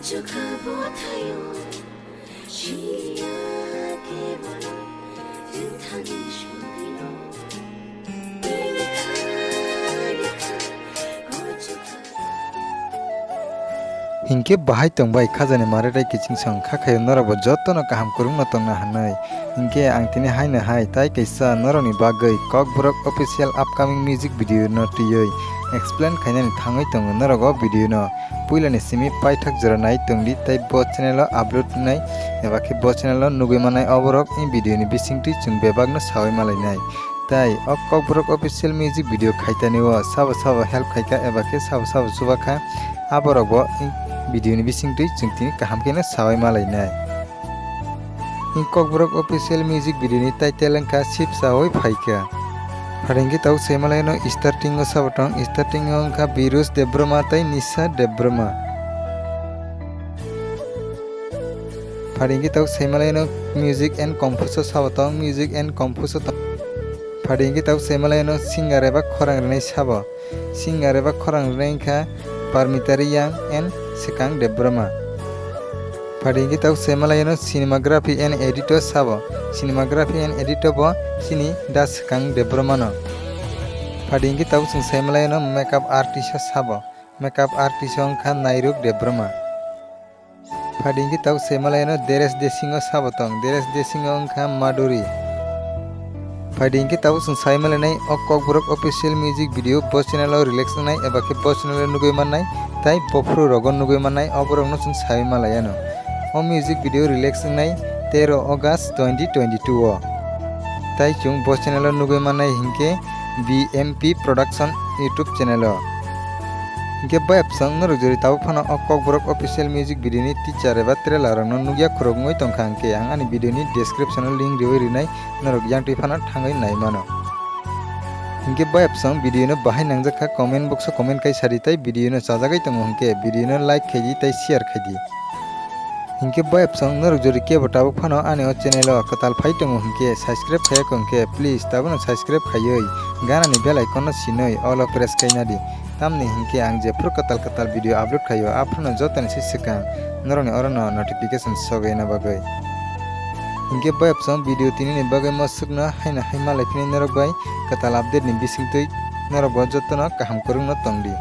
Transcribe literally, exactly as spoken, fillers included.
Chukha bothayo, shiya kebalo, rinthani shubilo. Hinkhe bahai tongbai khajani mare rai kiching song kha khayo norokbo jotono kaham kwrwngno tongna hwnwi. Hinkhe ang tini haino hai tai kaisa norokni bagwi Kokborok official upcoming music video no twiwi explain khainani thangwi tongo norok o video no. Puilani simi paithak jora nai tongdi tai bo channel o upload wngnai eba khe bo channel o nugwi mannai oborok i video ni bisingtwi chwng bebakno sawi malainai. Tai o Kokborok official music video khaitani o sabo sabo help khaikha eba khe sabo sabo chubakha aborokbo i video ni bisingtwi chwng tini kaham kheno sawi malainai. Kokborok official music video ni title wngkha Sip Sawi Phaikha. Pharingkhe tabuk saimalaino starting o sabo tong, starting o wngkha Birus Debbarma tai Nisha Debbarma. Pharingkhe tabuk saimalaino music and compose o sabo tong, music and compose o tong. Pharingkhe tabuk saimalaino singer eba khorang rwnai sabo. Singer eba khorang rwnai wngkha Parmita Reang and Swkang Debbarma. Pharingkhe tabuk saimalaino cinematography and edit o sabo. Cinematography and edit o bo chini da Swkang Debbarma no. Pharingkhe tabuk chwng saimalaino makeup artist o sabo. Makeup artist o wngkha Nairuk Debbarma. Phaidi hinkhe tabuk saimalaino Deres Desing o sabo tong, Deres Desing o wngkha Madhuri. Phaidi hinkhe tabuk chwng saimalainai o Kokborok official music video bo channel o release wngnai eba khe bo channel o nugwi mannai tai bophuru rogo nugwi mannai oborokno chwng sawi malaiano. O music video release wngnai tero August twenty twenty-two o. Tai chwng bo channel o nugwi mannai hinkhe B M P Production YouTube channel o. Hinkhe bayapsong norok jori tabuk phano o Kokborok official music video ni teaser eba trailer rokno nukya khorok wngwi tongkha hinkhe ang ani video ni description o link riwi rinai norok yangtwi phano thangwi nai mano. Hinkhe bayapsong video no bahai nangjakha comment box o comment kai sadi tai video no chajagwi tongo hinkhe video no like khaidi tai share khaidi. Hinkhe bayapsong norok jori kebo tabuk phano ani o channel o kwtal phai tongo hinkhe subscribe khaiya kho hinkhe please tabukno subscribe khaiwi ganani bell icon no sinwi all o press khaina di. Tamni hinkhe ang jephuru kwtal kwtal video upload khaio aphuru no jotoni se swkang norokni oro no notification sogwi na bagwi. Hinkhe bayapsong video tini ni bagwi mo swkno haino hai malai phini norok bai kwtal update ni bisingtwi norok bo jotono kaham kwrwngno tongdi.